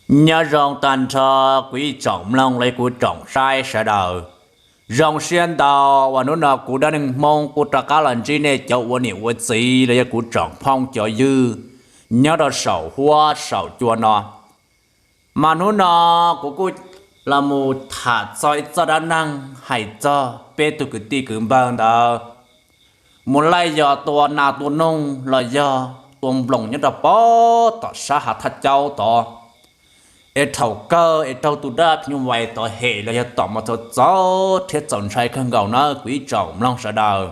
Nyob zoo tag nrho kuv ib tsoom mloog los yog kuv tsoom saib sawv daws. Zoo siab ntau uas hnub no kuv Dab Neeg Hmoob kuj rov qab los ntsib nej cov ua niam ua txiv los yog kuv tsoom phooj cov ywg nyob rau saum huab saum cua no. Mas hnub no kuv kuj los mus tham txog ib txoj dab neeg hais txog peb tug kwv tij kwv npawg ntawd mus laij yos tua nas tua noog los yog tua nploos nyob rau pem tom sab hav Thaj Caub tod. Es thaum kawg es raug tus dab phim nyuj vais tod hem los yog tom mas txaus txaus rhiab txaus ntshai kawg nkaus na kuv ib tsoom mloog sawv daws.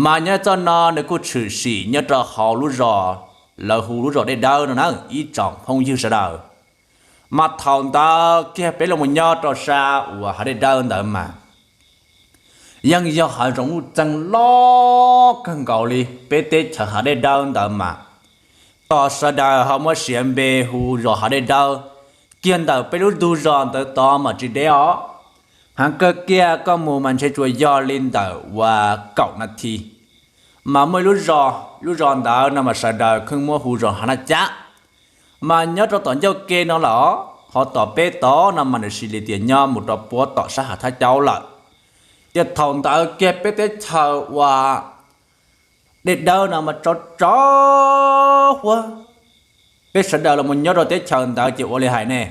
Mas nyob txoj no nws kuj tshwm sim nyob rau hauv lub zos, lawv hu lub zos Dej Dawb no na ib tsoom phooj ywg sawv daws. Mas thaum ntawd kiag peb los mus nyob rau sab uas hav Dej Dawb ntawd mas yeej yog hav zoov nuj txeeg loj kawg nkaus li. Peb teb chaws hav Dej Dawb ntawd mas tos sawv daws ho muab siav npe hu zos hav Dej Dawb. Kiag ntawm peb lub ntug zos ntawd tod mas tsis deb os, heev kawg kiag koj mus mas ntshe tsuas yog li ntawm uas kaum nas this mas muaj ib lub zos, lub zos ntawd no mas sawv daws kheej muab hu zos hav Naj Cab. Mas nyob rau tom ncauj ke no lawm, ho tom peb tod no mas nws sis li tias nyob mus rau puab tom sab hav Thaj Caub lawm. Ces thaum ntawd kiag peb teb chaws uas Dej Dawb no mas tsaus tsaus huab. Peb sawv daws los mus nyob rau teb chaws ntawd ces ua li hais ne,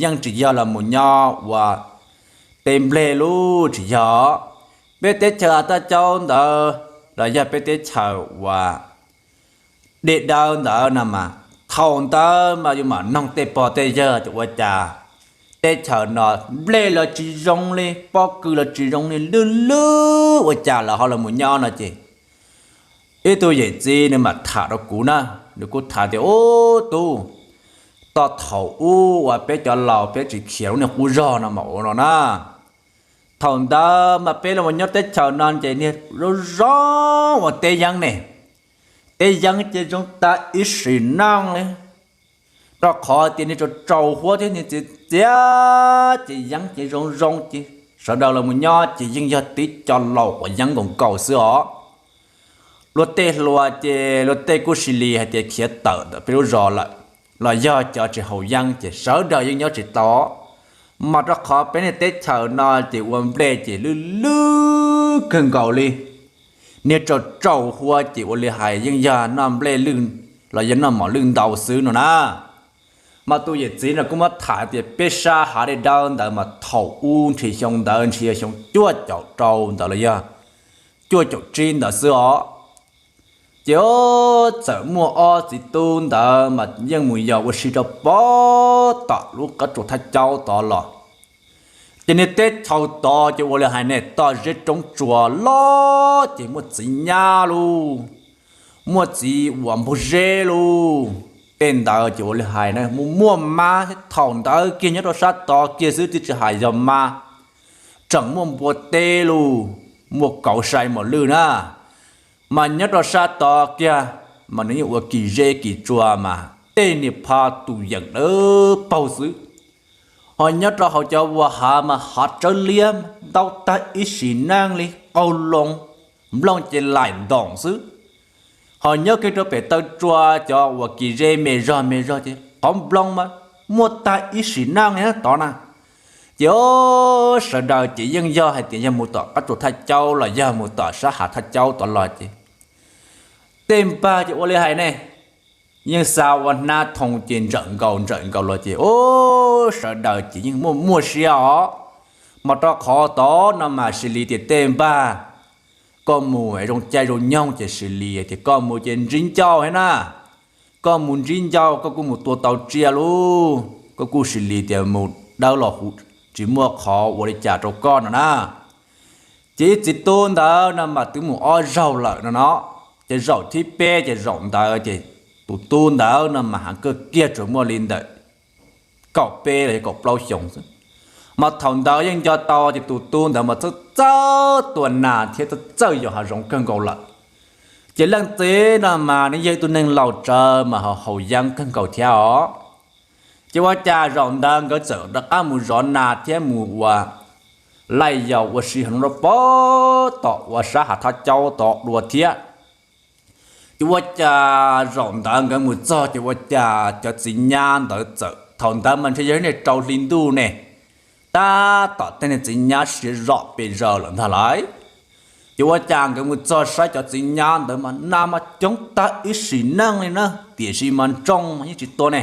yeej tsis yog los mus nyob ua teb nplej lub tsis yog. Peb teb chaws hav Thaj Caub ntawd los yog peb teb chaws uas Dej Dawb ntawd no mas thaum ntawd mas yus mam noog tej pog tej yawg ces ua cas teb chaws no nplej los tsis zoo li, pob kws los tsis zoo li, lwj lwj ua cas lawv ho los mus nyob no ces ib tug yawm txiv nws mam tham rau kuv na, nws kuj tham tias, Ub tub, txog thaum ub uas peb cov laus peb tsis khiav lub niag qub zog no mas ua no na. Thaum ntawd mas peb los nyob teb chaws no ces niag zoo zoo ua teb yeeb ne, teb yeeb ces zoo tag ib sim neej li, rau qhov tias niag tsaus tsaus huab thiab niag txias txias ces yeeb ces zoo zoo ces sawv daws los mus nyob ces yeej yog tib co laus uas yeeb nkaus nkaus xwb os. Luag tej hluas ces luag tej kuj sis li hais tias khiav tawm ntawm peb lub zos lawm, los yog cov tsis haus yeeb ces sawv daws yeej nyob tsis tau. Mas rau qhov peb niag teb chaws no ces ua nplej ces lwj lwj kawg nkaus li, niag tsaus tsaus huab ces ua li hais yeej yog noj nplej lwj los yog noj mov lwj ntau xwb no na. Mas tus yawm txiv no kuj muab tham tias peb sab hav Dej Dawb ntawd mas thaum ub ntshe xyoo ntawd ntshe yog xyoo cuaj caum rau ntawd los yog cuaj caum tsib ntawd xwb os. Ces txawm muaj ob txiv tub ntawd mas yeej mus yos ua si rau pem tom lub qab tsuas Thaj Caub tod los. Ces niag teb chaws tod ces ua li hais ne, toj zeb roob tsuas los ces muaj txiv nyab lauj, muaj txiv uas npua zeb lauj. Tej ntawd ces ua li hais ne, muaj muaj mab thiab. Thaum ntawd kiag nyob rau sab tod kiag xwb twb tsis hais yog mab, tseem muaj npua teb lauj, muaj kauv sai mos lwj na. Mas nyob rau sab tod kiag mas nws yeej ua kis zeb kis tsua mas tej niag phab tus yeem dawb paug xwb. Ho nyob rau hauv cov vuas hav mas hav tsawb liab ntau tag ib sim neej li, qaug loo, nplooj ces laim ntoos xwb. Ho nyob kiag rau pem taw tsua cov uas kis zeb me zog me zog ces qhov nplooj mas muaj tag ib sim neej li tod na. Ces sawv daws ces yeej yog hais tias yog mus tom qab tsuas Thaj Caub los yog mus tom sab hav Thaj Caub tod los ces tej npag ces ua li hais ne, yeej xa ua hnab thoo ces ntsawm nkaus ntsawm nkaus los ces ub sawv daws ces yeej muaj muaj siab os. Mas rau qhov tod no mas sis li tias tej npag koj mus zoo caij zoo nyoog ces sis li tias koj mus ces ntsib ncauj thiab na. Koj mus ntsib ncauj koj kuj mus tua tau tsiaj lauj, koj kuj sis li tias mus dawb los huv, tsis muaj qhov ua li cas rau koj no na. Ces ib txiv tub ntawd no mas twb mus ob zaug lawm no no, ces zaum thib peb ces zaum ntawd ces tus tub ntawd no mas heev kawg kiag tsuas muaj li ntawm kaum peb los yog kaum plaub xyoos xwb. Mas thaum ntawd yeej nco tau tias tus tub ntawd mas txawj txawj tua nas thiab txawj txawj yos hav zoov kawg nkaus lawm. Ces leej txiv no mas nws yog ib tug neeg laus tsawv mas ho haus yeeb kawg nkaus thiab os. Ces ua cas zaum ntawd nkawd txawm rov qab mus zov nas thiab mus ua laij yos ua si hauv rau pem tom uas sab hav Thaj Caub tod dua thiab. Ces ua cas zaum ntawd nkawd mus txog ces ua cas cov txiv nyab ntawd txawm Thaum ntawd mas ntshe yog niaj rau hli ntuj ne, tab tom tej niag txiv nyab siav zom pes zaws lawm ntag lauj. Ces ua cas nkawd mus txog saib cov txiv nyab ntawd mas nas mas coob tag ib sim neej li na, tiam sis mas nrooj mas yeej tsis tua ne.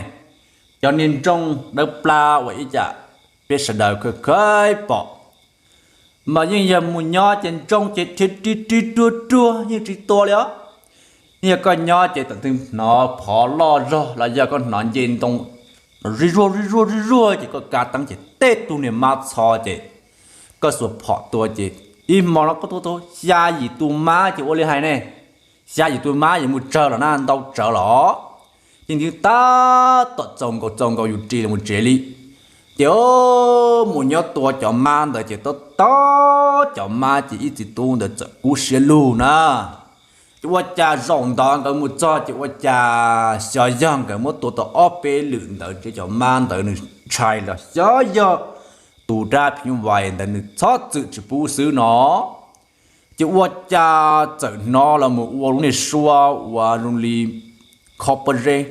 Cov niag nrooj dawb pla uas ib yam peb sawv daws khav khav pom mas yeej yog mus nyob ces nrooj ces rhiav ri ri ruag ruag yeej tsis tua li os. Yeej yog koj nyob ces tam twg hnov phov loj zog los yog koj hnov nce ntoo zig zuag zig zuag zig zuag ces koj kav teeb ces tej tug niag mab txho ces koj xuas phom tua ces ib hmo no koj tua tau xya yim tus mab ces ua li hais ne, xya yim tus mab yuav mus tsawg los na, ntau tsawg los. Ces nws tab tom txaus nkaus txaus nkaus yus ris los mus tsev li. Ces mus nyob tua cov mab ntawd ces tab tom cov mab ces ib txiv tub ntawd txawm kub siab lug na. Ces ua cas zaum ntawd nkawd mus txog ces ua cas xyov yog nkawd muab tua tau ob peb lwm ntawd ces cov mab ntawd nws ntshai los xyov yog tus dab phim nyuj vais ntawd nws txhob txwm tsis pub xwb no. Ces ua cas txawm hnov los mus ua lub niag suab uas zoo li khob pob zeb,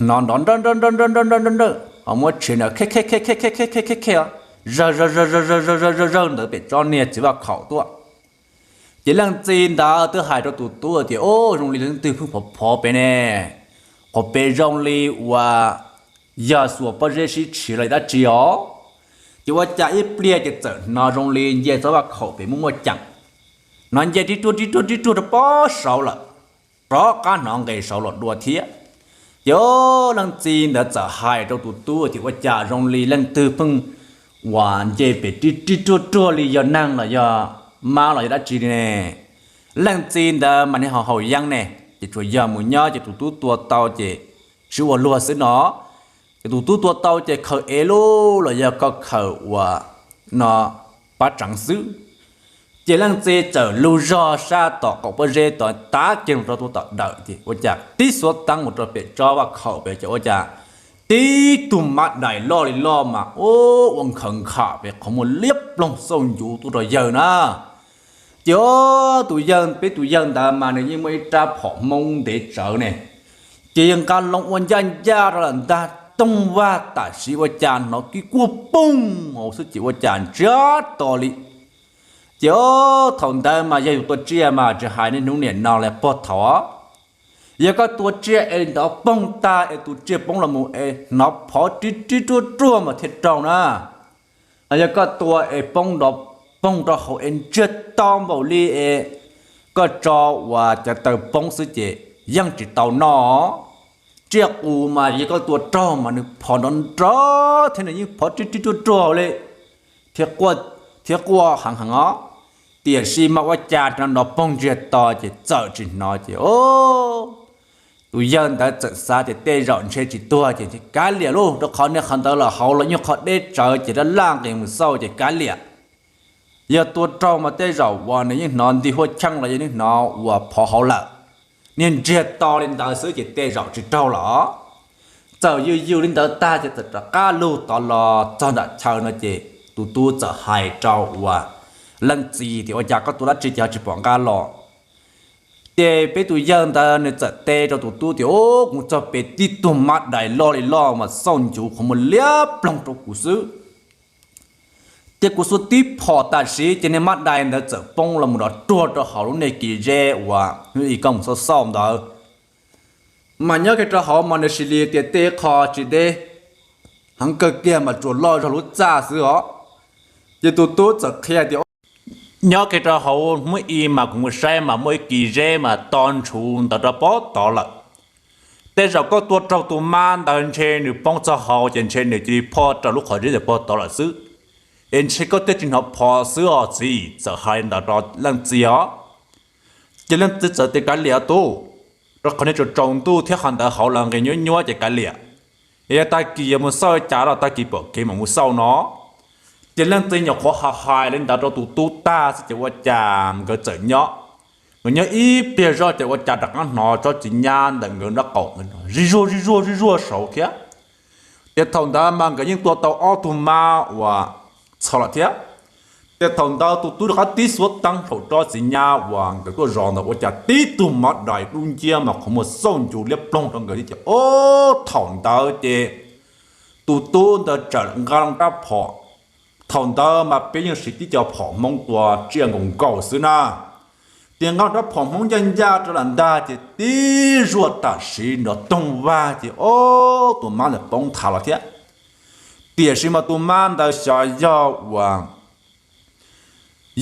hnov nrov nrawj nrawj nrawj nrawj nrawj nrawj nrawj nrawj, ho muab tshev nrov khe khe khe khe khe khe khe khe khe, zawg zawg zawg zawg zawg zawg zawg zawg ntawd pem tsob niag txiv vaj khaum tuaj. Ces leej txiv ntawd twb hais rau tus tub tias, Ub, zoo li leej twg pheej phov phov pem ne, qhov pem zoo li uas yog xuas pob zeb sib tshiav los dab tsi os. Ces ua cas ib pliag ces txawm hnov zoo li nce tsob vaj khaum pem muaj muaj ceem, hnov nce tib ruag tib ruag tib ruag rau pob saud lawm, rov qab hnov nqes saud los dua thiab. Ces leej txiv ntawd txawm hais rau tus tub tias, Ua cas zoo li leej twg pheej uas nce pem ri ri ruag ruag li, yog neeg los yog mab los yog dab tsi li ne? Leej txiv ntawd mas niag haus haus yeeb ne, ces tsuas yog mus nyob ces tus tub tua tau ces sib ua luag xwb no. Ces tus tub tua tau ces khaws ev lub los yog koj khaws uas no pab tseev xwb. Ces leej txiv txawm lug zog sab tom qaum pob zeb tod tav kiag mus rau tus tom dawm ces ua cas tib xuav teeb mus rau pem tsob vaj khaum pem ces ua cas tib tug mab dais loj li loj mas ua nkhaws nkham pem qhov muag liab ploog xauj ncuv tuaj rau yawg na. Ces tus yawg, peb tus yawg ntawd mas nws yeej muaj ib rab phom Hmoob ntev tsawv ne, ces yawg nqa loo ua ncaj ncaj rau lawm ntag, toog vag tam sim ua cas hnov kiv kuaj poog hauv xwb ces ua cas ntsiag to li. Ces thaum ntawd mas yog yus tua tsiaj mas tsis hais niaj hnub niam no li puag thaud, yog koj tua tsiaj es nrov poog tag es tus tsiaj poob los mus es hnov phov ri ri ruag ruag mas thiaj raug na. Yog koj tua es poob nrov poog rau hauv es ntsiag to npaum li es koj tso uas cov taw poob xwb ces yeej tsis tau noj. Tsiaj qus mas yog koj tua raug mas nws phom nrov nrov thiab nws yeej phov ri ri ruag ruag li thiab quaj heev heev os. Tiam sis mas ua cas nrov nrov poog ntsiag to ces txawm tsis hnov ces tus yawg ntawd txawm xav tias tej zaum ntshe tsis tuag ces kav liam lauj, rau qhov niaj qhov ntawd los hauv los nyuag qhov deb tsawv ces laj laj nqis mus xauj ces kav liam. Yog tua raug mas tej zaum uas nws yeej hnov nti huaj cheej los yog nws hnov uas phov hauv lawm. Niag ntsiag to li ntawd xwb ces tej zaum tsis raug los. Txawm yws yws li ntawd tag ces txawm rov qab lug tod los txog nram chaw no ces tus tub txawm hais rau uas leej txiv tias, Ua cas koj tua dab tsi ces ho tsis pom nqa los? Ces peb tus yawg ntawd nws txawm teb rau tus tub tias, Ub, kuv txog pem tib tug mab dais loj li loj mas xauj ncuv qhov muag liab ploog rau kuv xwb. Ces kuv xuas tib phom tam sim ces niag mab dais ntawd txawm poob los mus nrov ruag rau hauv lub niag kis zeb uas hnub i koj mus xauj xauj ntawd. Mas nyob kiag rau hauv mas nws sis li tias tej qho tsis deb heev kawg kiag mas tsuas loj zog lub txaj xwb os. Ces tus tub txawm qhia tias, Nyob kiag rau hauv hnub i mas kuv mus saib mas muaj ib kis zeb mas to ntshuv ntawd rau pog tod lawm. Tej zaum koj tua raug tus mab ntawd ntshe nws poob txog hauv ces ntshe nws cia li phoj rau lub qhov zeb ntawd pog tod lawm xwb. Es ntshe koj thiaj tsis hnov phom xwb os txiv. Txawm hais li ntawd rau leej txiv os. Ces leej txiv txawm tias, Kav liam tub, rau qhov niaj tsaus tsaus ntuj thiab qhov ntawd hauv los nqis nyuab nyuab ces kav liam. Es yog tag kis yuav mus xauj cas los tag kis pom kev mam mus xauj no. Ces leej txiv nyuam qhuav hais hais li ntawd rau tus tub tag xwb ces ua cas nkawd txawm nyob. Nkawd nyob ib pliag zoj ces ua cas rov qab hnov tsob txiv nyab ntawm nkawd nraub qaum zig zuag zig zuag zig zuag saud thiab. Ces thaum ntawd mas nkawd yeej tua tau ob tug mab uas txho lawm thiab. Ces thaum ntawd tus tub rov qab tib xuav teeb saum tsob txiv nyab uas nkawd tuaj zov ntawd ua cas tib tug mab dais dub nciab mas qhov muag xauj ncuv liab ploog rau nkawd thiab ces, o, thaum ntawd ces tus tub ntawd txawm nqa loo rab phom. Thaum ntawd mas peb yeej siv tib co phom Hmoob tua tsiaj nkaus nkaus xwb na. Ces nqa rab phom Hmoob ncaj ncaj rau lawm ntag ces tib zuag tam sim nrov toog vag ces ob tus mab ntawd poob nthav los thiab. Tiam sis mas tus mab ntawd xyov yog uas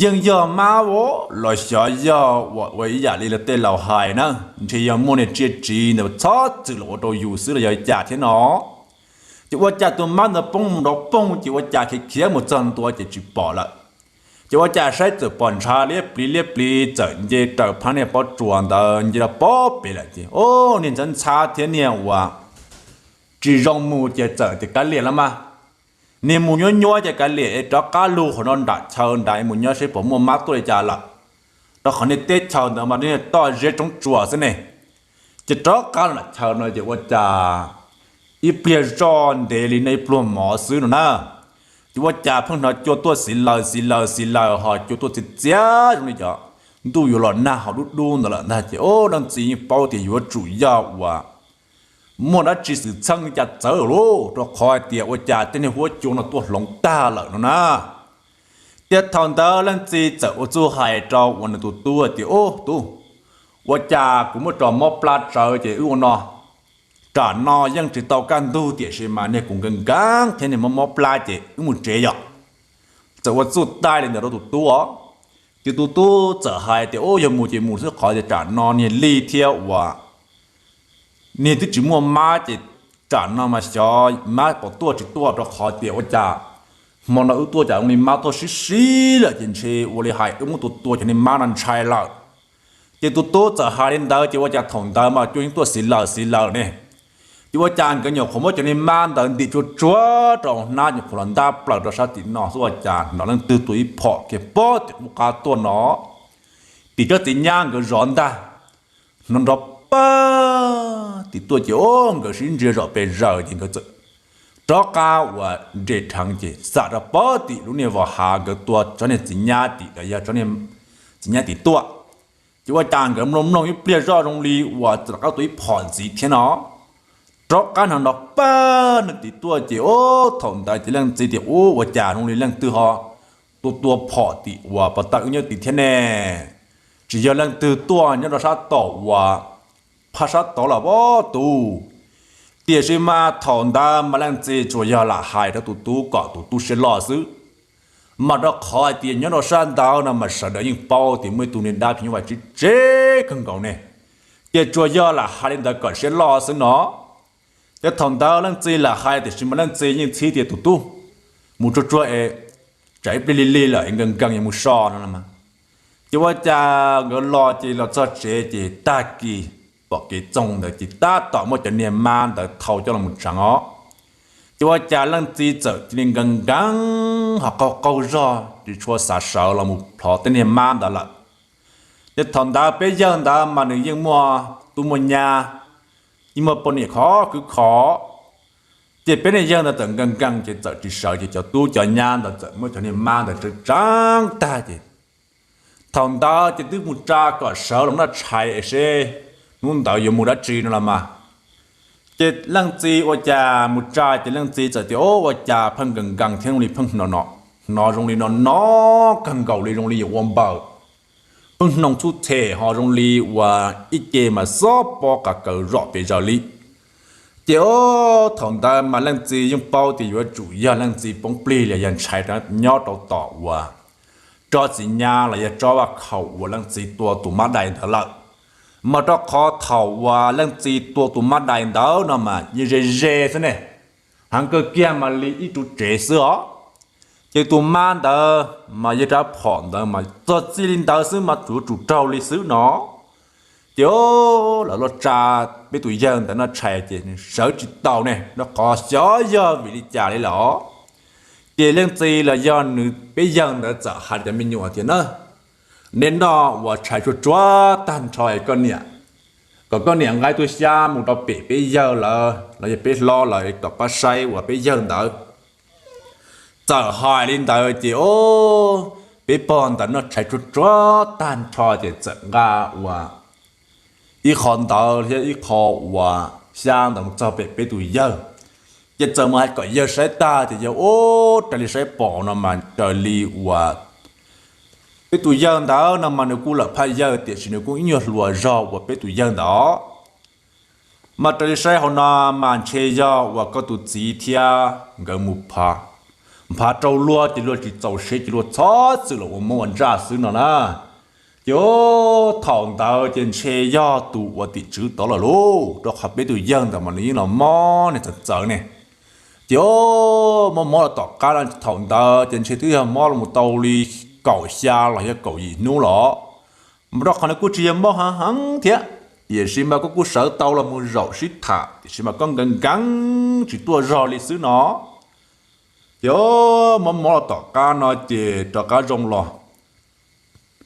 yeej yog mab vauv los xyov yog uas ua ib yam li lawv tej laus hais na, ntshe yog muaj niag tsiaj tsiv ntawd txhob txwm los ua rau yus xwb los yog cas thiab no. Ces ua cas tus mab ntawd poob mus nrov poog ces ua cas khiav khiav mus txog ntua ces tsis pom lawm. Ces ua cas saib txawm pom ntshav liab pliv liab pliv txawm nce raws phab niag pob tsuas ntawd nce rau pob pem lawm ces o, niag ntxhab ntxhab thiab niag uas tsis zoo mus ces txawm tias kav liam los mas, niag mus nyuab nyuab ces kav liam es rov qab lug qhov no nram chaw nrad mus nyob seb puas muaj mab tuaj li cas lawm, rau qhov niag teb chaws ntawd mas niag toj zeb tsob tsuas xwb ne. Ces rov qab los nram chaw no ces ua cas ib pliag zoj ntev li no ib pluag mov xwb no na, ces ua cas pheej hnov cua tuaj xiv laws xiv laws xiv laws ho cua tuaj txias txias zoo li cov ntuj yuav los nag ho dub dub ntawd lawm ntag ces o, leej txiv yeej paub tias yuav tsum yog uas muaj dab tsi xwm txheej li cas txawv lauj, rau qhov hais tias ua cas tej niag huab cua no tuaj hloov tag lawm no na. Ces thaum ntawd leej txiv txawm ua txuj hais rau uas nws tus tub tias, Ub tub, ua cas kuv muab tso mob plab tsawv ces wb ua no, tsam no yeej tsis tau kaj ntug tiam sis mas niag kuv nkees nkees thiab niag mob mob plab ces wb mus tsev yom. Txawm ua txuj taij li ntawd rau tus tub os. Ces tus tub txawm hais tias, Ub, yog mus ces mus xwb qhov tias tsam no niag lij thiab uas niag twb tsis muaj mab ces tsam no mas xyov mab puas tuaj tsis tuaj rau qhov tias ua cas hmo no wb tuaj cas zoo li mab tuaj sib sib lawm ces ntshe ua li hais wb muab tua tua cov niag mab no ntshai lawm. Ces tus tub txawm hais li ntawd ces ua cas thaum ntawd mas cua yeej tuaj xiv laws xiv laws ne. Ces ua cas nkawd nyuam qhuav muab cov niag mab ntawd ntim tsuag tsuag rau hnab nyuam qhuav los ntab plaws rau sab tim no xwb ua cas hnov leej twg tua ib phom kiag pob tim qub qab tuaj no, tim tsob txiv nyab nkawd zov ntag. Hnov nrov pag tim tuaj ces o, nkawd sib ntsia zom pes zaws ces nkawd txawm rov qab uas nres dheev ces xam rau pob tim lub niag vos hav nkawd tua tsob niag txiv nyab tim, yog tsob niag txiv nyab tim tuaj. Ces ua cas nkawd mloog mloog ib pliag zoj zoo li uas txawm rov qab tua ib phom ntxiv thiab no. Rov qab hnov nrov pag no tim tuaj ces o, thaum ntawd ces leej txiv tias, Ub, ua cas zoo li leej twg ho tua tua phom tim uas pas tawm wb nyob tim thiab ne? Tsis yog leej twg tuaj nyob rau sab tom uas phab sab tod los pob tus. Tiam sis mas thaum ntawd mas leej txiv tsuas yog lam hais rau tus tub kom tus tub siab loj xwb, mas rau qhov hais tias nyob rau sab ntawd no mas sawv daws yeej paub tias muaj ib tug niag dab phim nyuj vais tsev tsev kawg nkaus ne. Ces tsuas yog lam hais li ntawd kom siab loj xwb no. Ces thaum ntawd leej txiv lam hais tiam sis mas leej txiv yeej txhib tias, Tus tub, mus tsuag tsuag es tsam ib pliag lig lig lawm nkees nkees yuav mus so no. Ces ua cas nkawd los ces los txog tsev ces tag kis pom kev txoog ntawd ces tab tom muab cov niag mab ntawd thau coj los tseev os. Ces ua cas leej txiv txawm cia li nkees nkees ho qaug qaug zog tsis tshua xav sawv los mus plhov tej niag mab ntawd lawm. Ces thaum ntawd peb yawg ntawd mas nws yeej muaj tub muaj nyab, yeej muaj poj niam khov khwv khov. Ces peb niag yawg ntawd txawm nkees nkees ces txawm tsis sawv ces cov tub cov nyab ntawd txawm muab cov niag mab ntawd tseev tseev tag ces thaum ntawd ces twb mus tsa kom sawv los noj tshais es seb hnub ntawd yuav mus dab tsi no los mas. Ces leej txiv ua cas mus tsa ces leej txiv txawm tias, Ub, ua cas pheej nkees nkees thiab zoo li pheej hnov, hnov zoo li no no kawg nkaus li zoo li yuav ua npaws, pheej hnov txhuj them ho zoo li uas ib ce mas xob pob qav kaws zom pes zaws li. Ces o, thaum ntawd mas leej txiv yeej paub tias yuav tsum yog leej txiv poob plig los yog ntshai nyob rau tom uas tsob txiv nyab los yog tsob vaj khaum uas leej txiv tua tus mab dais ntawd lawm. Mas rau qhov thaum uas leej txiv tua tus mab dais ntawd no mas yeej ze ze xwb ne, heev kawg kiag mas li ib tsuv tsev xwb os. Ces tus mab ntawd mas yog rab phom ntawd mas txog txij li ntawd xwb mas tsuav tsum raug li xwb no. Ces lawv los tsa peb tus yawg ntawd noj tshais ces sawv tsis tau ne, rau qhov xyov yog vim li cas li lawm. Ces leej txiv los yog nws peb yawg ntawd txawm hais cov me nyuam tias, Na, neb noj uas tshais tsuag tsuag tag nrho es koj niam, kom koj niam nqa ib tug xyab mus rau pem peb yawg lawv los yog peb hlob lawv kom pab saib uas peb yawg ntawd. Txawm hais li ntawd ces o, peb pog ntawd noj tshais tsuag tsuag tag nrho ces txawm nqa uas ib qho ntawd thiab ib qho uas xyab ntawd mus txog pem peb tus yawg. Ces txawm mus hais kom yawg saib tag ces yawg ub raws li saib pom no mas raws li uas peb tus yawg ntawd no mas nws kuj lawm phaj yawg tiam sis nws kuj ib nyuag hluas zog uas peb tus yawg ntawd. Mas raws li saib hauv no mas ntshe yog uas koj tus txiv thiab nkawd mus phav rau luag ces luag tsis txaus siab ces luag txhob txwm los ua mob ua ntsaj xwb no na. Ces thaum ntawd ces ntshe yog tus uas tim tswv tod lawm lauj, rau qhov peb tus yawg ntawd mas nws yeej los mob niag txawv txawv ne. Ces mob mob los tom qab no thaum ntawd ces ntshe twb yog mob los tau li kaum xya los yog kaum yim hnub los, mas rau qhov nws kuj tsis yog mob heev heev thiab, tiam sis mas koj kuj sawv tau los mus zaum sib tham tiam sis mas koj nkees nkees tsis tuaj zog li xwb no. Ces mob mob los tom qab no ces rov qab zoo los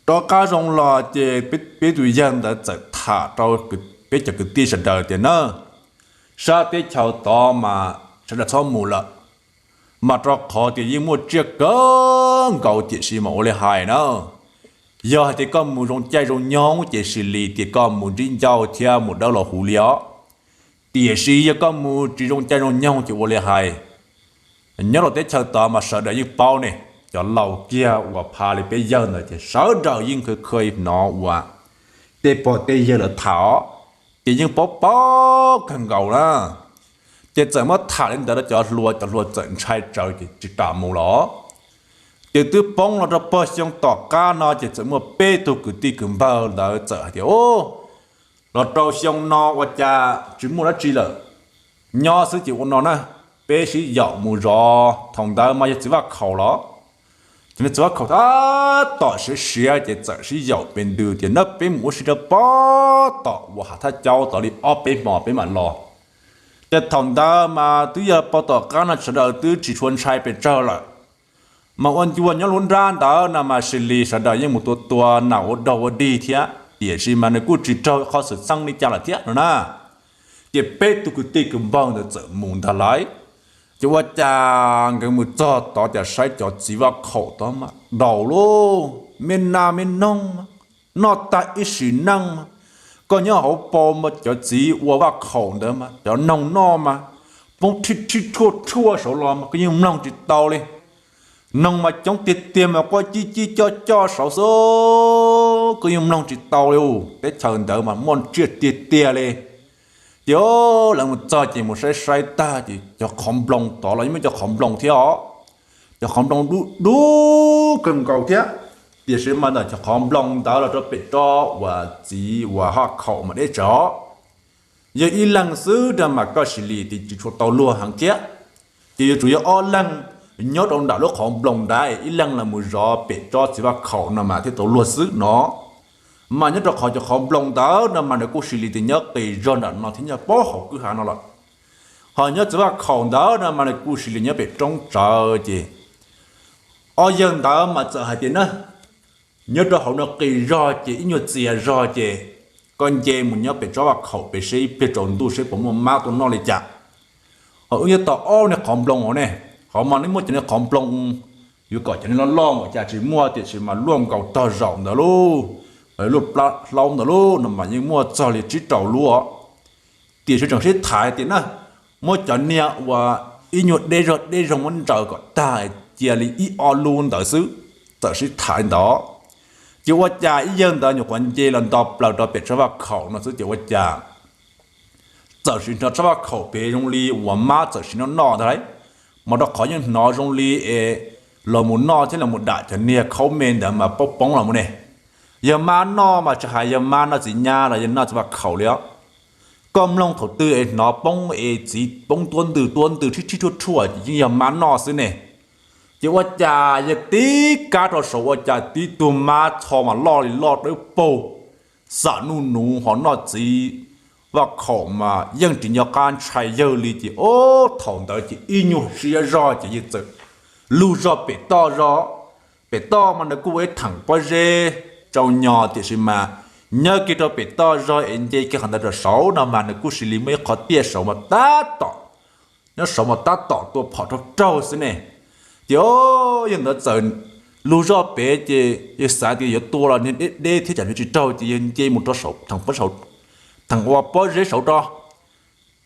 rov qab zoo los ces peb tus yawg ntawd txawm tham rau peb cov kwv tij sawv daws tias na, sab teb chaws tod mas sawv daws txhob mus lawm, mas rau qhov tias yeej muaj tsiaj kawg nkaus tiam sis mas ua li hais na, yog hais tias koj mus zoo caij zoo nyoog ces sis li tias koj mus ntsib ncauj thiab mus dawb los huv li os. Tiam sis yog koj mus tsis zoo caij zoo nyoog ces ua li hais, nyob rau teb chaws tod mas sawv daws yeej paub ne, cov laus kiag uas pha li peb yawg ntawd ces sawv daws yeej kha kha hnov uas tej pog tej yawg lawv tham os, ces yeej paub paub kawg nkaus na. Ces txawm muab tham li ntawd rau cov hluas, cov hluas txawm ntshai tsawv ces tsis kam mus los. Ces twb poob los rau pog xyoo tom qab no ces txawm muaj peb tug kwv tij kwv npawg ntawd txawm hais tias, los rau xyoo no ua cas tsis muaj dab tsi lawm, nyob xwb ces ua no na, peb sib yaum mus zov. Thaum ntawd mas yog txiv Vaj Khaum los, ces txiv Vaj Khaum tab tom siav siav ces txawm sib yaum pes ntws tias na peb mus ua si rau pob tom uas hav thaj caub tod li ob peb hmo peb mam los. Ces thaum ntawd mas twb yog pog tom qab no sawv daws twb tsis tshua ntshai pes tsawg lawm. Mas ua ncua nyob lub nrab ntawd no mas sis li sawv daws yeej mus tua tua nas ua dog ua dig thiab tiam sis mas nws kuj tsis raug qhov xwm txheej li cas lawm thiab no na. Ces peb tug kwv tij kwv npawg ntawd txawm mus ntag lauj. Ces ua cas nkawd mus txog tod cas saib cov txiv Vaj Khaum tod mas daus lauj, me nas me noog mas noj tag ib sim neej mas, koj nyob hauv paus mas cov txiv ua Vaj Khaum ntawd mas cov noog noj mas poob rhij rhij rhuaj rhuaj saud los mas koj yeej mloog tsis tau li. Noog mas coob tiag tiag mas quaj cij cij coj coj saud xwb, koj yeej mloog tsis tau li. Teb chaws ntawd mas muaj tsiaj tiag tiag li. Ces lawv mus txog ces mus saib saib tag ces cov qhov nploos tod los yeej muaj cov qhov nploos thiab os. Cov qhov nploos dub dub kawg nkaus thiab, tiam sis mas ntawm cov qhov nploos ntawd los rau pem tsob uas txiv uas Vaj Khaum mas deb tsawv os. Yog ib leeg xwb ntag mas koj sis li tsis tshua tau luag heev thiab. Ces yuav tsum yog ob leeg nyob rau nram lub qhov nploos ntawd, ib leeg los mus zov pem tsob txiv Vaj Khaum no mas thiaj tau luag xwb no. Mas nyob rau qhov cov qhov nploos ntawd no mas nws kuj sis li tias nyob qis zog nram no thiab nyob pob hauv kwj ha no lawm. Ho nyob txiv Vaj Khaum ntawd no mas nws kuj sis li nyob pem roob tsawv ces ob yawg ntawd mas txawm hais tias na, nyob rau hauv no qis zog ces ib nyuag txias zog ces koj nce mus nyob pem tsob Vaj Khaum pem seb ib pliag tsaus ntuj seb puas muaj mab tuaj noj li cas. Ho wb nyob tau ob niag qhov nploos hauv ne, qhov mas neb muaj cov niag qhov nploos yuav kom cov niag loj loj ua cas tsis muaj tiam sis mas luaj nkaus tog zaum ntawd lauj, luaj plab hlaub ntawd lauj no mas yeej muaj txog li tsib rau lub. Tiam sis tseem sib tham tias na, muab cov niag uas ib nyuag deb zog deb zog muab ntsaws kom tag cia li ib ob lub ntawd xwb, txawm sib tham li ntawd. Ces ua cas ib yawg ntawd nyuam qhuav nce los nto plaws rau pem tsob Vaj Khaum no xwb ces ua cas txawm sim hnov tsob Vaj Khaum pem zoo li uas mab txawm sim noj noj ntag lauj. Mas rau qhov yeej hnov zoo li es los mus noj thiab los mus dam cov niag khaub me ntawd mas poob poob los mus ne. Yog mab noj mas tsis hais yog mab noj txiv nyab los yog noj txiv Vaj Khaum li os. Koj mloog thaum twg es hnov poob es txiv poob tuab ntws tuab ntws rhij rhij rhuaj rhuaj ces yeej yog mab noj xwb ne. Ces ua cas yawg tib kab rau saud ua cas tib tug mab txho mas loj li loj dawb paug, xam nuj nuv ho noj txiv Vaj Khaum mas yeej tsis nco qab ntshai yawg li ces ob thaum ntawd ces ib nyuag siab zog ces yawg txawm lug zog pem toj zog. Pem toj mas nws kuj ua ib theem pob zeb tsau nyos tiam sis mas nyob kiag rau pem toj zog es nce kiag qhov ntawd rau saud no mas nws kuj sis li muaj ib qhov tiaj saud mas tab tom, nyob saud mas tab tom tua phom raug raug xwb ne. Ces yawg ntawd txawm lug zog pem ces yawg xav tias yuav tua los niag deb deb thiab tsam nws tsis raug ces yawg nce mus rau saud theem pob zeb saud rau.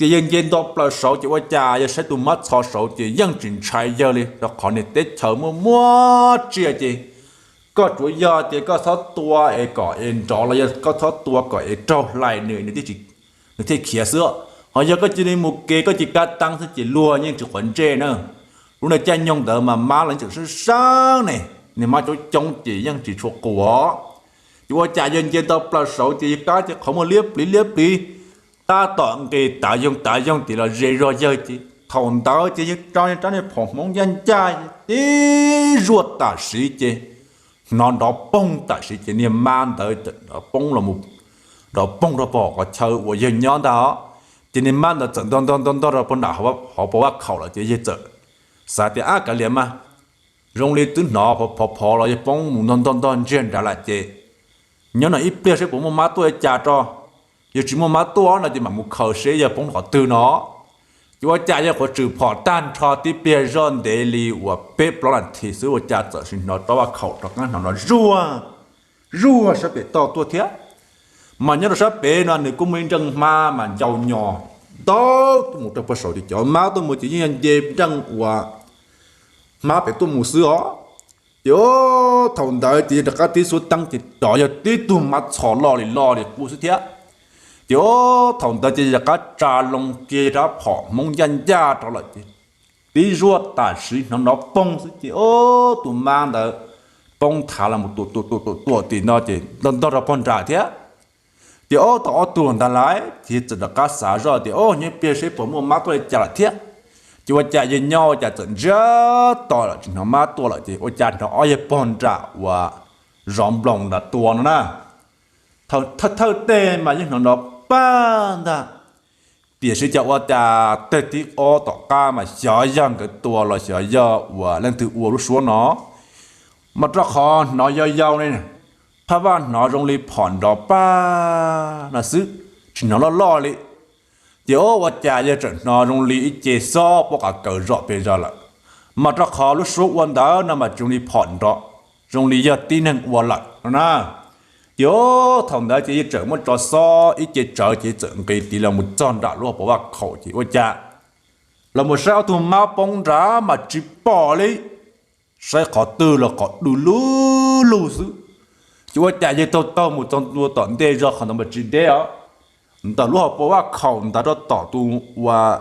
Ces yawg nce nto plaws saud ces ua cas yawg saib tus mab txho saud ces yeej tsis ntshai yawg li, rau qhov niag teb chaws muaj muaj tsiaj ces koj tsuav yog ces koj txhob tua es kom es nrov los yog koj txhob tua kom es raug hlais nws, nws thiaj khiav xwb. Ho yog koj cia li mus kev koj cia li kab teeb xwb ces luag yeej tsis quav ntsej na. Lub niag caij nyoog ntawd mas mab los tseem sab sab ne, niag mab coob coob ces yeej tsis tshua qus. Ces ua cas yawg nce nto plaws saud ces yawg kab ces qhov muag liab pliv liab pliv, tab tom nqis tav yoog tav yoog tim los ze zog yawg ces thaum ntawd ces yawg rab niag phom hmoov ncaj ncaj tib zuaj tam sim ces hnov nrov poog tam sim ces niag mab ntawd poob los, nrov poog rau pog qhov chaw uas yawg nyob ntag. Ces niag mab ntawd txawm ntog ntog ntog ntog rau pog nram hauv paus vaj khaum lawm ces yawg txawm xav tias ab kav liam mas, zoo li twb hnov phov phov los yawg poob mus ntog ntog ntog ntsiag nrad lawm ces nyob no ib pliag seb puas muaj mab tuaj li cas tso. Yog tsis muaj mab tuaj no ces mam mus khaws seb yawg poob qhov twg no. Ces ua cas yawg qhuav tshwm phom tag nrho tib pliag zoj ntev li uas peb plaub nas this xwb ua cas txawm sim hnov rau vaj khaum rov qab hnov nrov zuag zuag sab pem toj tuaj thiab. Mas nyob rau sab pem no nws kuj muaj ib nreej hmab mas ncau nyos ntau tuaj mus rau pog saum ces cov mab tuaj mus ces yeej yog nce nreej uas hmab pem tuaj mus xwb os. Ces thaum ntawd ces yawg rov qab tib xuab teeb ces rov yog tib tug mab txho loj li loj li qub xwb thiab. Ces thaum ntawd ces yawg rov qab tsa loo kiag rab phom hmoov ncaj ncaj rau lawm ces tib zuaj tam sim hnov nrov poog xwb ces tus mab ntawd poob thav los mus tuam tuam tuam tuam tim no ces ntog ntog rau pog nram thiab. Ces ob tau ob tug ntag lais ces txawm rov qab xav zoj tias o nyob ib pliag seb puas muaj mab tuaj li cas lawm thiab. Ces ua cas yawg nyob ua cas txawm ntsiag to lawm tsis hnov mab tuaj lawm ces ua cas hnov ob yawg pog nram uas zov nploos nram tua no na. Thawj thawj teg mas yeej hnov nrov pag ntag, tiam sis cas ua cas teg thib ob tom qab mas xyov yog nkawd tua los xyov yog uas leej twg ua lub suab no, mas rau qhov hnov yau yau ne, phaj vaj hnov zoo li phom nrov pag no xwb, tsis hnov loj loj li. Ces o ua cas yawg tseem hnov zoo li ib ce xob pob qa kaws zom pes zog lawm, mas rau qhov lub suab ua ntawd no mas tsis zoo li phom nrov, zoo li yog tib neeg ua lawm no na. Ces o thaum ntawd ces yawg tseem muab tso xob ib ce tsawv ces txawm nqis tiv los mus txog nram lub hauv paus vaj khaum ces ua cas los mus saib ob tug mab poob nrad mas tsis pom li, saib qhov twg los qhov du lug lug xwb. Ces ua cas yawg taug taug mus txog ntua tom ntej zog qhov ntawd mas tsis deb os, ntawm lub hauv paus vaj khaum ntawd rau tom tus uas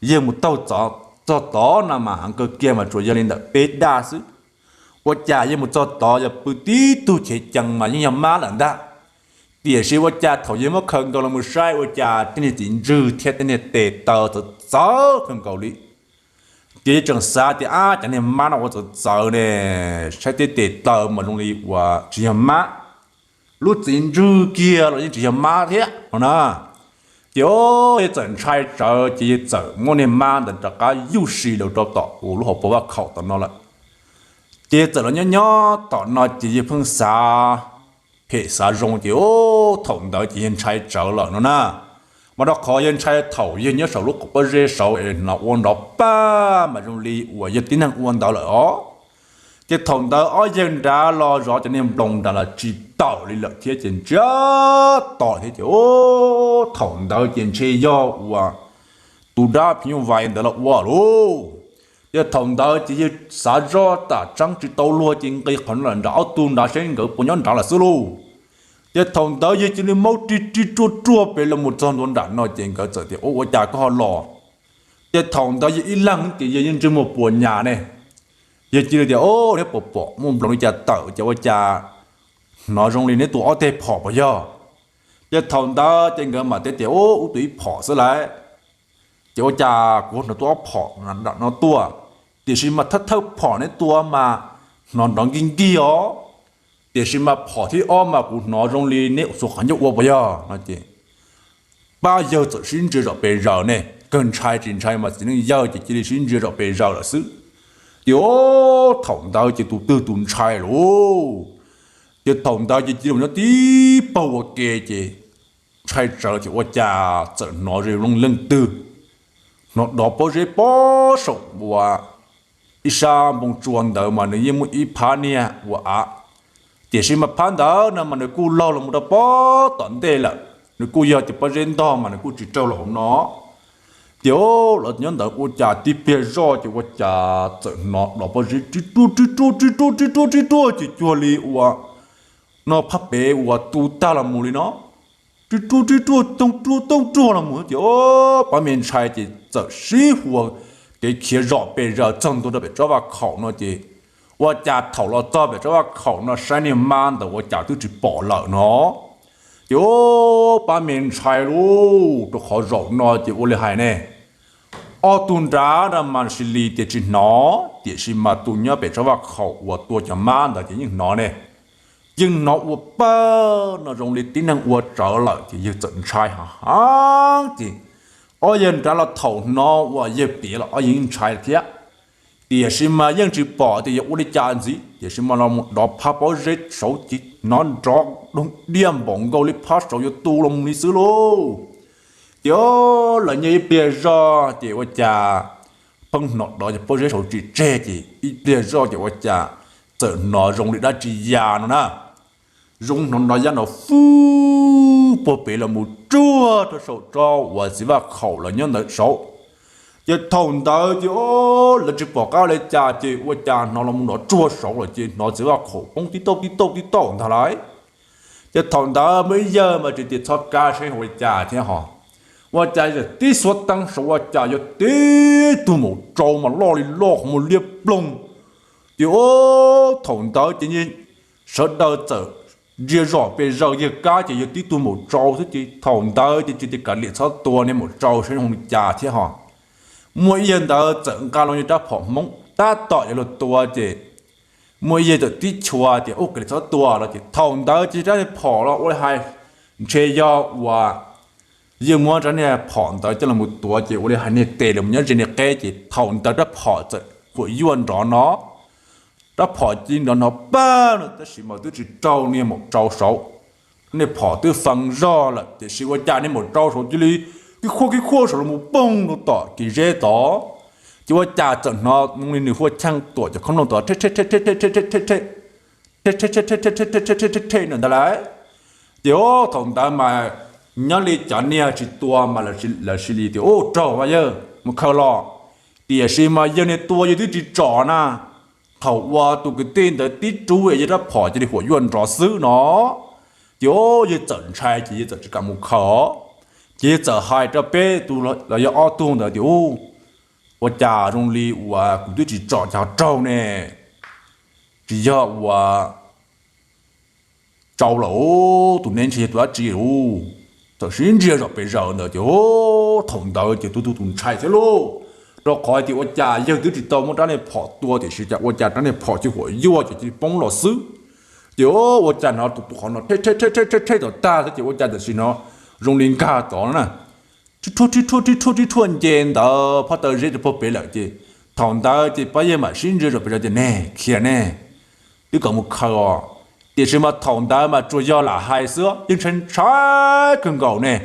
yawg mus taug txog tod no mas heev kawg kiag mas tsuas yog li ntawm peb daj xwb. Ua cas yawg mus txog tod yog pw tib tug chev cees mas yeej yog mab lawm ntag. Tiam sis ua cas thaum yawg muab khaws nkaus los mus saib ua cas tej niag txiv ntswg thiab tej niag tes taw txawv txawv kawg nkaus li. Ces yawg tseem xav tias ab cov niag mab no ua txawv txawv ne, saib tej tes taw mas zoo li uas tsis yog mab, lub txiv ntswg kiag los yeej tsis yog mab thiab no na. Ces o yawg txawm ntshai tsawv ces yawg txawm muab niag mab ntawd rov qab yuj si los rau tom lub hauv paus vaj khaum tom no lawm. Ces yawg txawm los nyob nyob tom no ces yawg pheej xav phem xav zoo ces o thaum ntawd ces yawg ntshai tsawv lawm no na. Mas rau qhov yawg ntshai thaum yawg nyob saum lub qhov pob zeb saud es hnov ua nrov pag mas zoo li uas yog tib neeg ua ntawd lawm os. Ces thaum ntawd ob yawg nrad los zov cov niag nploos nrad los tsis tawm li lawm thiab ces ntsiag to thiab ces o thaum ntawd ces ntshe yog uas tus dab phim nyuj vais ntawd los ua lauj. Ces thaum ntawd ces yawg xav zoj tam tseeb tsis tau luag ces nqis qhov no lawm nram ob tug nrad seb nkawd puas nyob nrad lawm xwb lauj. Ces thaum ntawd yawg cia li maub rig rig ruaj ruaj pem los mus txog ntua nram no ces nkawd txawm tias ua ua cas koj ho los. Ces thaum ntawd yawg ib leeg ces yawg yeej ntsej muag puas nyas ne. Yawg cia li tias o neb puas pom muaj nploos li cas tawm ces ua cas hnov zoo li neb tua ob teg phom puas yog. Ces thaum ntawd ces nkawd mam teb tias o wb tua ib phom xwb lauj. Ces ua cas kuv hnov tua ob phom nram no tuaj, tiam sis mas thawj thawj phom neb tua mas hnov nrov nkig nkig os, tiam sis mas phom thib ob mas kuv hnov zoo li neb xuas qhov ncauj ua puas yog no ces pab yawg txawm sib ntsia zom pes zaws ne, kawg ntshai tsis ntshai mas txiv neej yawg ces cia li sib ntsia zom pes zaws lawm xwb. Ces o thaum ntawd ces tus twg tus ntshai lauj. Ces thaum ntawd ces cia li mus nyob tib paug ua ke ces ntshai tsawv ces ua cas txawm hnov zoo li leej twg hnov dov pob zeb pob saum uas ib sab npoo tsua ntawd mas nws yeej muaj ib phab niag ua av, tiam sis mas phab ntawd no mas nws kuj laug los mus rau pob tom ntej lawm, nws kuj yog tias pob zeb ntog mas nws kuj tsis raug los hauv no. Ces lawv nyob ntawd ua cas tib pliag zoj ces ua cas txawm hnov dov pob zeb rib ruaj rib ruaj rib ruaj rib ruaj rib ruaj ces cuag li uas no phab pem uas tu tag los mus li no, rib ruaj rib ruaj tooj ruaj tooj ruaj los mus ces pab me ntshai ces txawm sib hu kev khiav zom pes zaws txog ntua rau pem tsob vaj khaum no ces ua cas thaum los txog pem tsob vaj khaum no saib niag mab ntawd ua cas twb tsis pom lawm no. Ces pab me ntshai lauj, rau qhov zaum no ces ua li hais ne, ob tug nrad mas sis li tias tsis hnov, tiam sis mas tus nyob pem tsob vaj khaum uas tua cov mab ntawd ces yeej hnov ne. Yeej hnov ua pawg no zoo li tib neeg ua tsawv lawm ces yawg txawm ntshai heev heev ces ob yawg nrad los thaum hnov uas yawg piav los ob yawg yeej ntshai thiab. Tiam sis mas yeej tsis pom tias yuav ua li cas ntxiv, tiam sis mas los mus dov phab pob zeb saud ces hnov nrov doog diaj npaum nkaus li phab saud yuav tu los mus li xwb lauj. Ces lawv nyob ib pliag zoj ces ua cas pheej hnov dov ces pob zeb saud tsis tseg ces ib pliag zoj ces ua cas txawm hnov zoo li dab tsi ya no na. Zoo hnov nrov yab nrov fwb puag pem los mus tsuag rau saum tsob uas txiv vaj khaum lawv nyob ntawd saud. Ces thaum ntawd ces lawv tsis pom qab li cas ces ua cas hnov los mus nrov tsuag saud lawm ces hnov txiv vaj khaum poob tib tauj tib tauj tib tauj ntag lauj. Ces thaum ntawd muaj ib yawg mas tsis tias txhob kab saib ua li cas thiab ho, ua cas tib xuab teeb saud ua cas yog tib tug maum tsau mas loj li loj qhov muag liab ploog. Ces thaum ntawd ces sawv daws txawm ntsia zom pes zaws yawg kab ces yog tib tug maum tsau xwb ces thaum ntawd ces tsis tias kav liam txhob tua niag maum tsau saib zoo li cas thiab ho. Muaj ib yawg ntawd txawm nqa los yawg rab phom hmoob tab tom yuav luag tua ces muaj ib yawg txawm tib chua tias ub kav liam txhob tua no ces thaum ntawd ces rab niag phom los ua li hais ntshe yog uas yawg muab rab niag phom ntawd coj los mus tuav ces ua li hais niag tes los nyob ze niag qeb ces thaum ntawd rab phom txawm huam yuaj nrov no. Rab phom cia li nrov hnov pag no tab sis mas twb tsis raug niag maum tsau saud. Niag phom twb fee zog lawm tiam sis ua cas niag maum tsau saud cia li kib khuaj kib khuaj saud los mus poog rau tom kev zeb tod. Ces ua cas txawm hnov li nws huaj cheej tuam cov khoob noog tod rhe rhe rhe rhe rhe rhe rhe rhe rhe rhe rhe rhe rhe rhe rhe rhe rhe rhe ntawd lauj. Ces thaum ntawd mas nyob li cov niag tsis tua mas lawv sis li tias ub raug mas yawg mus khaws los. Tiam sis mas yawg niag tua yawg twb tsis tsom na. Thaum uas tus kwv tij ntawd tib rub es yawg rab phom cia li huam yuaj nrov xwb no ces yawg txawm ntshai ces yawg txawm tsis kam mus khaws. Ces yawg txawm hais rau peb tus los yog ob tug ntawd tias ub, ua cas zoo li uas kuv twb tsis tsom cas raug ne, tsis yog uas tsau lawm, tus neb ntshe yog tus dab tsi lauj. Txawm sib ntsia zom pes zaws ntawd ces thaum ntawd ces tus tus tus ntshai thiab lauj, rau qhov tias ua cas yawg twb tsis tau muab rab niag phom tua tiam sis cas ua cas rab niag phom cia huam yuaj ces cia li poob los xwb. Ces ua cas hnov tus tus qhov no rhe rhe rhe rhe rhe tom tag xwb ces ua cas tam sim no zoo li nkag tod na, rhib rhuaj rhib rhuaj rhib rhuaj rhib rhuaj nce ntawd phab taw zeb rau puag pem lawm ces thaum ntawd ces pab yawg mam sib ntsia zom pes zaws tias ne, khiav ne, twb kom mus khaws os. Tiam sis mas thaum ntawd mas tsuas yog lam hais xwb yeej ntshai ntshai kawg nkaus ne.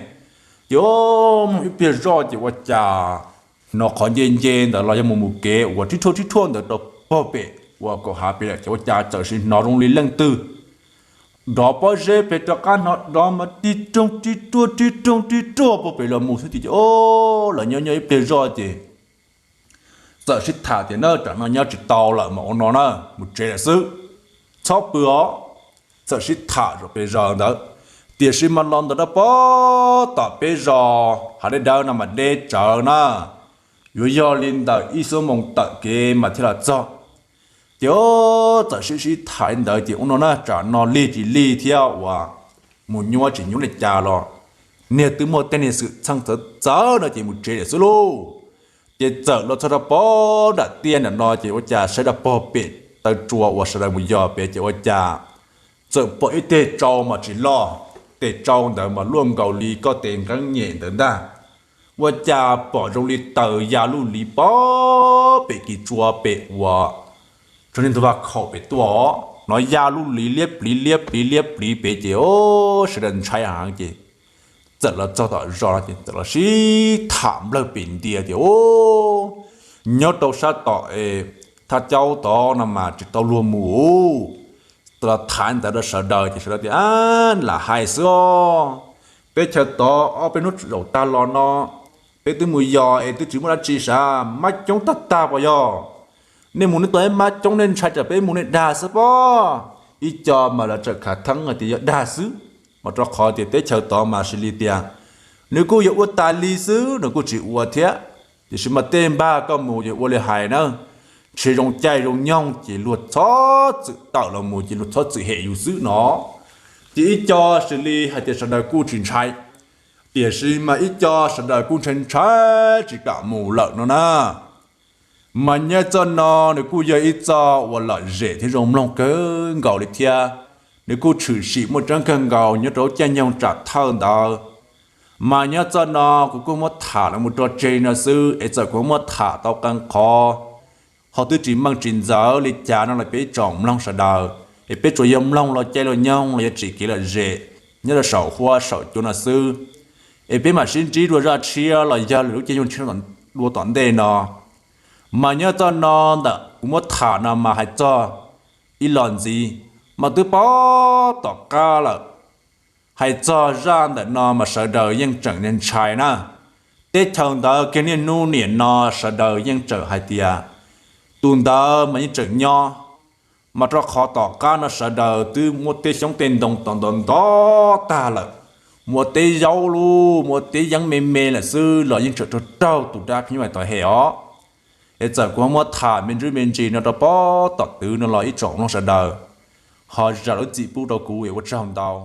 Ces ib pliag zoj ces ua cas hnov qhov nce nce ntawd los yog mus mus kev uas rhib rhuaj rhib rhuaj ntawd rau puag pem uas kaum hav pem lawm ces ua cas txawm sim hnov zoo li leej twg nrov pob zeb pem rov qab hnov nrov mas rhib rooj rhib ruaj rhib rooj rhib ruaj puag pem los mus xwb ces o, lawv nyob nyob ib pliag zoj ces txawm sib tham tias na, tam no nyob tsis tau lawm mas ua no na, mus tsev lawm xwb, txhob pw os. Txawm sib tham zom pes zaws ntawd, tiam sis mas los ntawm rau puag tom peb zos hav deb dawb no mas deb tsawv na, yuav yog li ntawm ib xuab moos tawm kev mas thiaj los txog. Ces txawm sib sib tham li ntawd ces ua no na, tsam no lig tsis lig thiab uas mus nyuab tsis nyuab li cas los niag twb muaj tej niag xwm txheej txawv txawv no ces mus tsev lawm xwb lauj. Ces txawm los txog rau puag nram tiaj nram no ces ua cas saib rau puag pem taw tsua uas sawv daws mus yos pem ces ua cas txawm pom ib teg tsau mas tsis loj, tes tsau ntawd mas luaj nkaus li koj tes nqeeb nyem ntawd ntag. Ua cas pom zoo li taws ya luj liv puag pem kis tsua pem uas tso niag ntug vaj khaum pem tuaj os, hnov ya luj liv liab pliv liab pliv liab pliv pem ces o, sawv daws ntshai heev ces txawm los txog tom zos no ces txawm los sib tham nplawg pem ntias tias o, nyob rau sab tom thaj caub tod no mas tsis tau luag mus. Txawm los tham ntawd rau sawv daws ces sawv daws tias lam hais xwb os, peb chaw tod ob peb hnub zaum tag los no Peb twb mus yos es twb tsis muaj dab tsi sav, mab coob tag tag pos yog. Nej mus nej tua ib mab coob nej ntshai tsam peb mus nej dag xwb pob. Ib co mas lawv tseem khav theeb hais tias yog dag xwb, mas rau qhov tias teb chaws tod mas xws li tias nws kuj yog ua tas li xwb, nws kuj tsis ua thiab. Tiam sis mas tej npag koj mus yog ua li hais na, tsis zoo caij zoo nyoog ces luag txhob txwm tawm los mus ces luag txhob txwm hem yus xwb no. Ces ib co xws li hais tias sawv daws kuj tsis ntshai, tiam sis mas ib co sawv daws kuj ntshai ntshai tsis kam mus lawm no na. Mas nyob txoj no nws kuj yog ib txoj uas lom zem thiab zoo mloog kawg nkaus li thiab. Nws kuj tshwm sim muaj tseeb kawg nkaus nyob rau lub caij nyoog tsam thawj ntawd. Mas nyob txoj no kuv kuj muab tham los mus rau tseg no xwb es txawm kuv muab tham tau qee qhov ho twb tsis meej tsis ntxaws li cas no los peb ib tsoom mloog sawv daws es peb tsuas yog mloog los caij los nyoog los yog tsim kev lom zem nyob rau saum huab saum cua no xwb. Es peb mam sib ntsib dua zaj tshiab los yog lwm lub caij nyoog tshiab dua tom ntej no. Mas nyob txoj no ntawm kuv muab tham no mas hais txog ib los ntxiv mas twb poob tom qab lawm. Hais txog zaj ntawm no mas sawv daws yeej tseem ntshai na. Teb chaws ntawd kiag niaj hnub nim no sawv daws yeej tseem hais tias tus ntawd mas yeej tseem nyob. Mas rau qhov tom qab no sawv daws twb muab tej xyoob tej ntoo tod ntov ntov tag lawm, muaj tej zaub lub, muaj tej yeeb me me lawm xwb los yeej tseem raug raug tus dab phim nyuj vais tod hem os. Es txawm kuv ho muab tham me ntsis me ntsis no rau pem tom twg no los ib tsoom mloog sawv daws ho zam lub txim pub rau kuv es ua tsaug ntau.